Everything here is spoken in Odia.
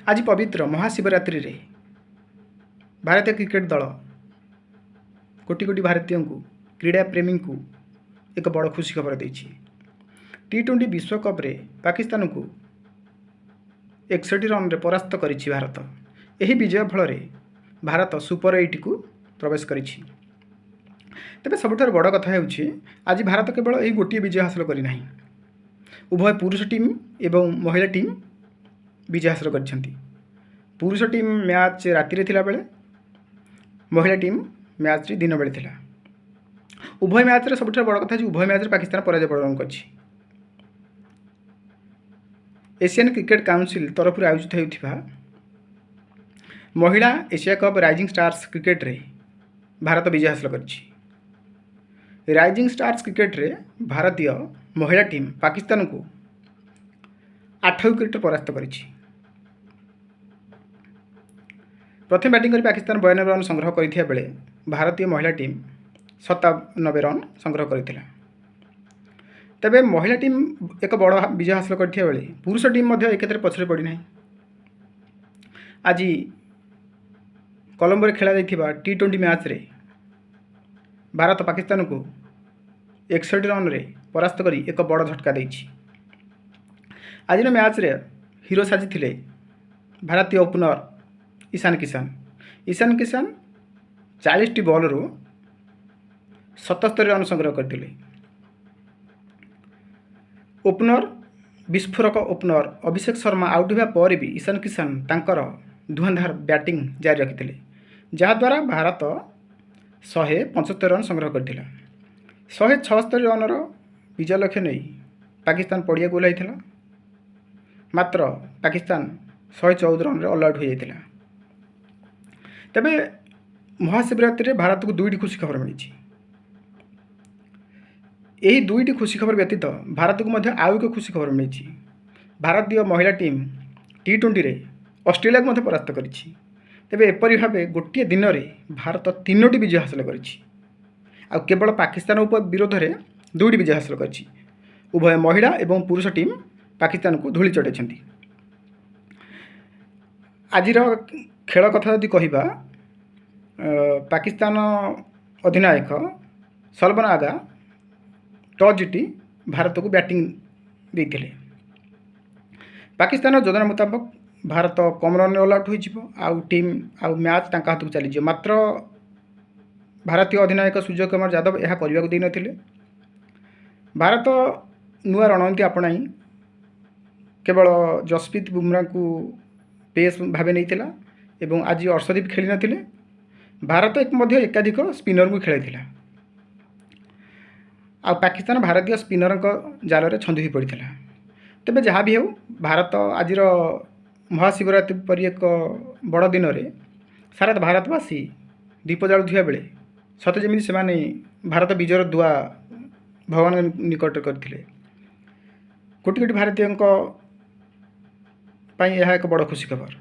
ଆଜି ପବିତ୍ର ମହାଶିବରାତ୍ରିରେ ଭାରତୀୟ କ୍ରିକେଟ୍ ଦଳ କୋଟି କୋଟି ଭାରତୀୟଙ୍କୁ, କ୍ରୀଡ଼ା ପ୍ରେମୀଙ୍କୁ ଏକ ବଡ଼ ଖୁସି ଖବର ଦେଇଛି। ଟି-20 ବିଶ୍ୱକପ୍ରେ ପାକିସ୍ତାନକୁ 61 ରନ୍ରେ ପରାସ୍ତ କରିଛି ଭାରତ। ଏହି ବିଜୟ ଫଳରେ ଭାରତ ସୁପର ଏଇଟ୍କୁ ପ୍ରବେଶ କରିଛି। ତେବେ ସବୁଠାରୁ ବଡ଼ କଥା ହେଉଛି, ଆଜି ଭାରତ କେବଳ ଏହି ଗୋଟିଏ ବିଜୟ ହାସଲ କରିନାହିଁ, ଉଭୟ ପୁରୁଷ ଟିମ୍ ଏବଂ ମହିଳା ଟିମ୍ ବିଜୟ ହାସଲ କରିଛନ୍ତି। ପୁରୁଷ ଟିମ୍ ମ୍ୟାଚ୍ ରାତିରେ ଥିଲାବେଳେ ମହିଳା ଟିମ୍ ମ୍ୟାଚ୍ଟି ଦିନ ବେଳେ ଥିଲା। ଉଭୟ ମ୍ୟାଚ୍ରେ ସବୁଠାରୁ ବଡ଼ କଥା ହେଉଛି, ଉଭୟ ମ୍ୟାଚ୍ରେ ପାକିସ୍ତାନ ପରାଜୟ ବରଣ କରିଛି। ଏସିଆନ୍ କ୍ରିକେଟ୍ କାଉନସିଲ୍ ତରଫରୁ ଆୟୋଜିତ ହେଉଥିବା ମହିଳା ଏସିଆ କପ୍ ରାଇଜିଂ ଷ୍ଟାର୍ସ କ୍ରିକେଟରେ ଭାରତ ବିଜୟ ହାସଲ କରିଛି। ରାଇଜିଂ ଷ୍ଟାର୍ସ କ୍ରିକେଟରେ ଭାରତୀୟ ମହିଳା ଟିମ୍ ପାକିସ୍ତାନକୁ 8 ୱିକେଟରେ ପରାସ୍ତ କରିଛି। ପ୍ରଥମେ ବ୍ୟାଟିଂ କରି ପାକିସ୍ତାନ 92 ରନ୍ ସଂଗ୍ରହ କରିଥିବା ବେଳେ ଭାରତୀୟ ମହିଳା ଟିମ୍ 97 ରନ୍ ସଂଗ୍ରହ କରିଥିଲା। ତେବେ ମହିଳା ଟିମ୍ ଏକ ବଡ଼ ବିଜୟ ହାସଲ କରିଥିବା ବେଳେ ପୁରୁଷ ଟିମ୍ ମଧ୍ୟ ଏ କ୍ଷେତ୍ରରେ ପଛରେ ପଡ଼ିନାହିଁ। ଆଜି କଲମ୍ବୋରେ ଖେଳାଯାଇଥିବା ଟି-20 ମ୍ୟାଚ୍ରେ ଭାରତ ପାକିସ୍ତାନକୁ 61 ରନ୍ରେ ପରାସ୍ତ କରି ଏକ ବଡ଼ ଝଟକା ଦେଇଛି। ଆଜିର ମ୍ୟାଚ୍ରେ ହିରୋ ସାଜିଥିଲେ ଭାରତୀୟ ଓପନର୍ ଇଶାନ କିଶାନ। ଇଶାନ କିଶାନ 40ଟି ବଲ୍ରୁ 77 ରନ୍ ସଂଗ୍ରହ କରିଥିଲେ। ଓପନର୍ ବିସ୍ଫୋରକ ଓପନର୍ ଅଭିଷେକ ଶର୍ମା ଆଉଟ୍ ହେବା ପରେ ବି ଇଶାନ କିଶାନ ତାଙ୍କର ଧୂଆଁଧାର ବ୍ୟାଟିଂ ଜାରି ରଖିଥିଲେ, ଯାହାଦ୍ୱାରା ଭାରତ 175 ରନ୍ ସଂଗ୍ରହ କରିଥିଲା। 176 ରନ୍ର ବିଜୟ ଲକ୍ଷ୍ୟ ନେଇ ପାକିସ୍ତାନ ପଡ଼ିଆକୁ ଓହ୍ଲାଇଥିଲା। ମାତ୍ର ପାକିସ୍ତାନ 114 ରନ୍ରେ ଅଲ୍ ଆଉଟ୍ ହୋଇଯାଇଥିଲା। ତେବେ ମହାଶିବରାତ୍ରିରେ ଭାରତକୁ ଦୁଇଟି ଖୁସି ଖବର ମିଳିଛି। ଏହି ଦୁଇଟି ଖୁସି ଖବର ବ୍ୟତୀତ ଭାରତକୁ ମଧ୍ୟ ଆଉ ଏକ ଖୁସି ଖବର ମିଳିଛି। ଭାରତୀୟ ମହିଳା ଟିମ୍ ଟି-20ରେ ଅଷ୍ଟ୍ରେଲିଆକୁ ମଧ୍ୟ ପରାସ୍ତ କରିଛି। ତେବେ ଏପରି ଭାବେ ଗୋଟିଏ ଦିନରେ ଭାରତ ତିନୋଟି ବିଜୟ ହାସଲ କରିଛି ଆଉ କେବଳ ପାକିସ୍ତାନ ବିରୋଧରେ ଦୁଇଟି ବିଜୟ ହାସଲ କରିଛି। ଉଭୟ ମହିଳା ଏବଂ ପୁରୁଷ ଟିମ୍ ପାକିସ୍ତାନକୁ ଧୂଳି ଚଟାଇଛନ୍ତି। ଆଜିର ଖେଳ କଥା ଯଦି କହିବା, ପାକିସ୍ତାନ ଅଧିନାୟକ ସଲମାନ ଆଗା ଟସ୍ ଜିତି ଭାରତକୁ ବ୍ୟାଟିଂ ଦେଇଥିଲେ। ପାକିସ୍ତାନର ଯୋଜନା ମୁତାବକ ଭାରତ କମ୍ ରନ୍ରେ ଅଲ୍ ଆଉଟ୍ ହୋଇଯିବ ଆଉ ଟିମ୍ ଆଉ ମ୍ୟାଚ୍ ତାଙ୍କ ହାତକୁ ଚାଲିଯିବ। ମାତ୍ର ଭାରତୀୟ ଅଧିନାୟକ ସୂର୍ଯ୍ୟ କୁମାର ଯାଦବ ଏହା କରିବାକୁ ଦେଇନଥିଲେ। ଭାରତ ନୂଆ ରଣନୀତି ଆପଣାଇ କେବଳ ଯଶପ୍ରୀତ ବୁମରାଙ୍କୁ ପେସ୍ ଭାବେ ନେଇଥିଲା ଏବଂ ଆଜି ଅର୍ଶଦୀପ ଖେଳିନଥିଲେ। ଭାରତ ମଧ୍ୟ ଏକାଧିକ ସ୍ପିନରଙ୍କୁ ଖେଳାଇଥିଲା ଆଉ ପାକିସ୍ତାନ ଭାରତୀୟ ସ୍ପିନରଙ୍କ ଜାଲରେ ଛନ୍ଦି ହୋଇ ପଡ଼ିଥିଲା। ତେବେ ଯାହା ବି ହେଉ, ଭାରତ ଆଜିର ମହାଶିବରାତ୍ରି ପରି ଏକ ବଡ଼ ଦିନରେ ସାରା ଭାରତବାସୀ ଦୀପ ଜାଳୁଥିବା ବେଳେ ସତେ ଯେମିତି ସେମାନେ ଭାରତ ବିଜୟର ଦୁଆ ଭଗବାନଙ୍କ ନିକଟରେ କରିଥିଲେ। କୋଟି କୋଟି ଭାରତୀୟଙ୍କ ପାଇଁ ଏହା ଏକ ବଡ଼ ଖୁସି ଖବର।